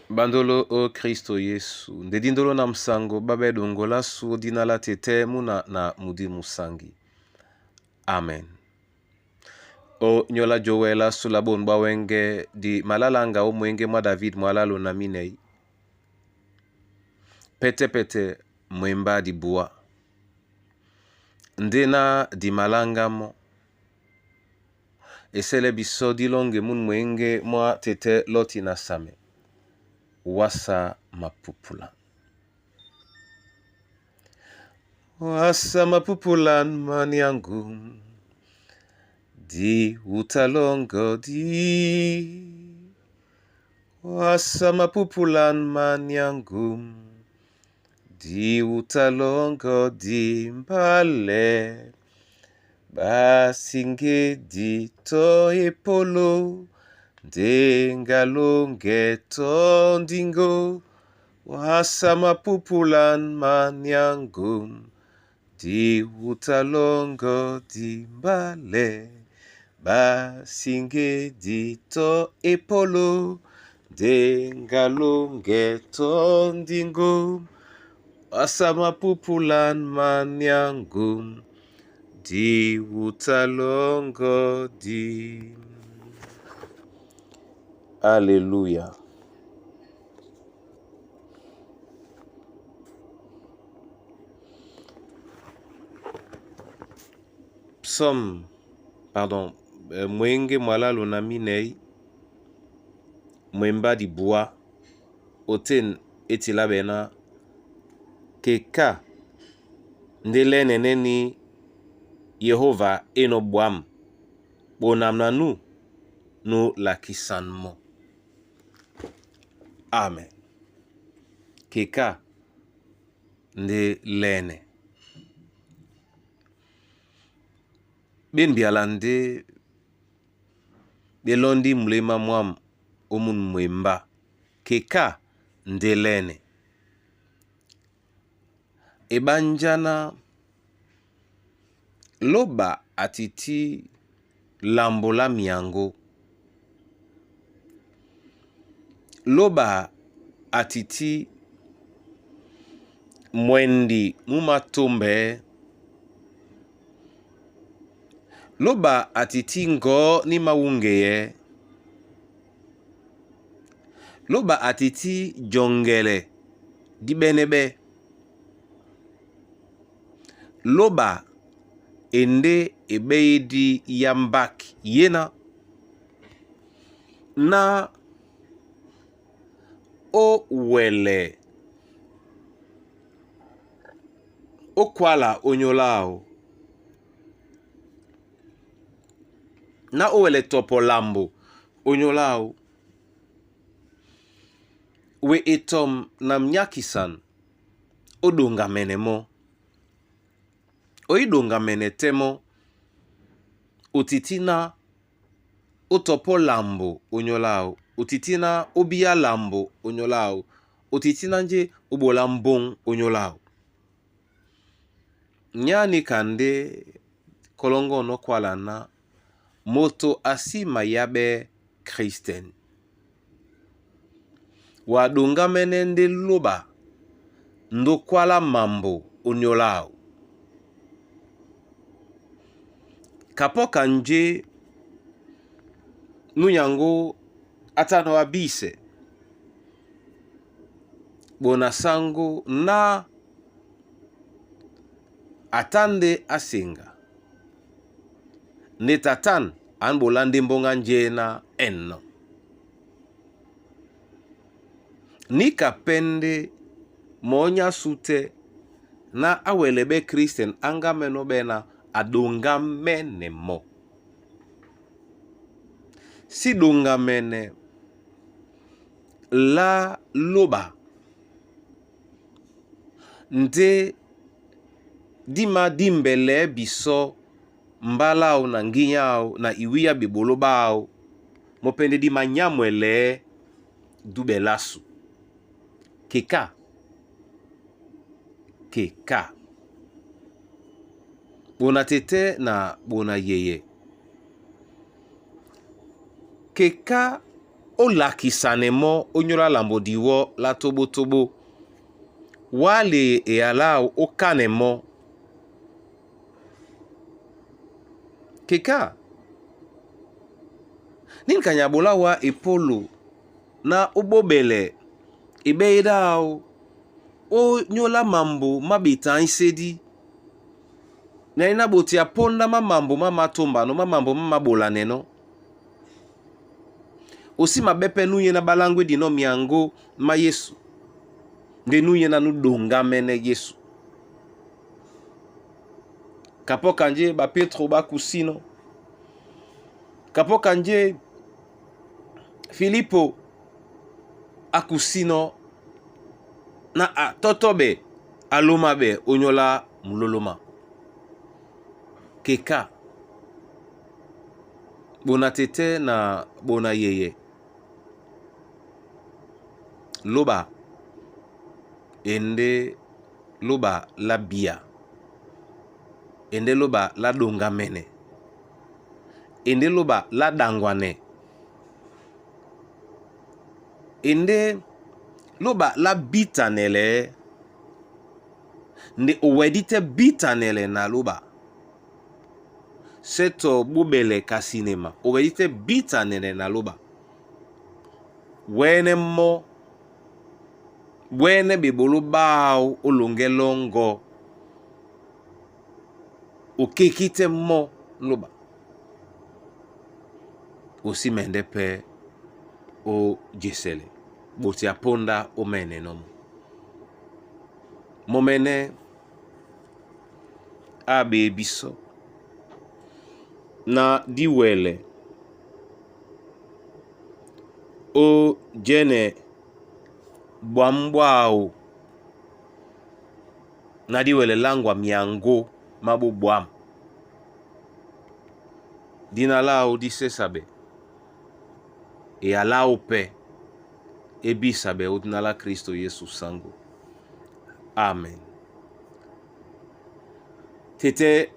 Bandolo o Kristo Yesu, ndedindolo na msango babe dongola su dina la tete muna na mudi musangi. Amen. O nyola jowela sula bon bawenge di malalanga o mwenge mwa David mwalalo na minei. Pete pete mwemba di bua. Ndena di malanga mo. Esele biso dilonge mun mwenge mwa tete loti na same. Wasa mapupula. Wasa mapupula manyangu. Di utalongo di. Wasa mapupulan manyangu. Di utalongo di mbale. Basinge di to epolo. Ndengalonge to ndingo. Wasa mapupulan manyangu. Di utalongo di mbale. Basinge di to epolo. Ndengalonge to ndingo. Wasa mapupulan manyangu. Di utalongo di. Alléluia. Psaume, pardon, mwenge mwalalo na minei, mwemba di bua, oten etila bena, keka ndele neneni Yehova eno bwam, bonam na nu lakisan mo. Amen. Keka nde lene. Ben biala nde belondi mulema mwam omun mwemba. Keka nde lene. Ebanjana loba atiti lambola miango. Loba atiti mwendi mumatombe. Loba atiti ngo ni mawungeye. Loba atiti jongele di benebe. Loba ende ebeyedi yambak yena. Na o wele okwala onyolao. Na o wele topo lambo onyolao. We etom na mnyakisan odonga mene mo. Oidonga mene temo otitina otopo lambo onyolao. Otitina obia lambo onyolao. Otitina nje obola mbong onyolao. Nyani kande kolongo no kwala na moto asima yabe Kristen. Wadonga mene nde loba ndokwala mambo onyolao. Kapoka nje nunyango atano abise. Bona sango na atande asenga. Ne tatan an bolande mbonga nje na enno. Nika pende monya sute na awelebe Christian anga meno bena adonga mene mo. Si donga mene la loba nde dima dimbele biso mbalao na nginyao na iwiya bibolo bao mopende dima nyamwele dubelasu. Keka. Keka. Bona tete na bona yeye. Keka Olakisanɛ mɔ́ ó nyóla lambo diwɔ lá tóbótóbó. Wá leye eyala áwu ókánɛ mɔ́. Keka nini ka nyabola wa epolo na óbóbɛlɛ ebɛ́yédé áwu ó nyóla mambo má betanyísédi na ina botia ponda má mambo má matómbanɔ má mambo má mabolanɛnɔ́. Osi mabɛ́ pɛ́ núyena balangwedinɔ́ miaŋgó má Yesu nde núyena núɗoŋgámɛ́nɛ́ Yesu. Kapɔ kanjé ba Petro bakusino. Kapɔ kanjé Filipo akusino na atɔtɔbɛ alomabe onyola muloloma. Keka bona tete na bona yeye loba ende loba la bia ende loba la dongamene ende loba la dangwane ende loba la bitanele nde owedi te bitanele na loba seto bobele ka sinema owedi te bitanele na loba wene mo wene bebolo bao olonge longo okeki te mo loba osi mende pe o jesele boti aponda omene nomo momene abe biso na diwele o jene bwambwao na diwele langwa miango mabo bwam dina lao disesabe e alao pe ebisabe odina la Kristo Yesu sango. Amen. Tete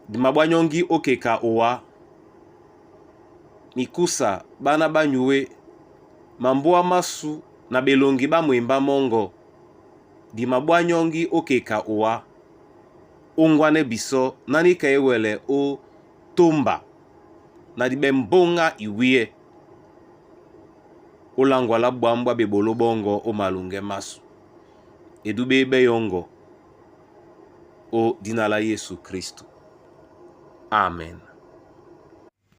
mabwanyongi okeka owa mikusa bana banyuwe mamboa masu na belongi bamwemba mongo di mabwanyongi okeka owa ongwane biso nani ka ewele o tomba na dibe mbonga iwie olangwa la bwambwa bebolo bongo o malunge masu edube ebe yongo o dina la Yesu Kristo. Amen.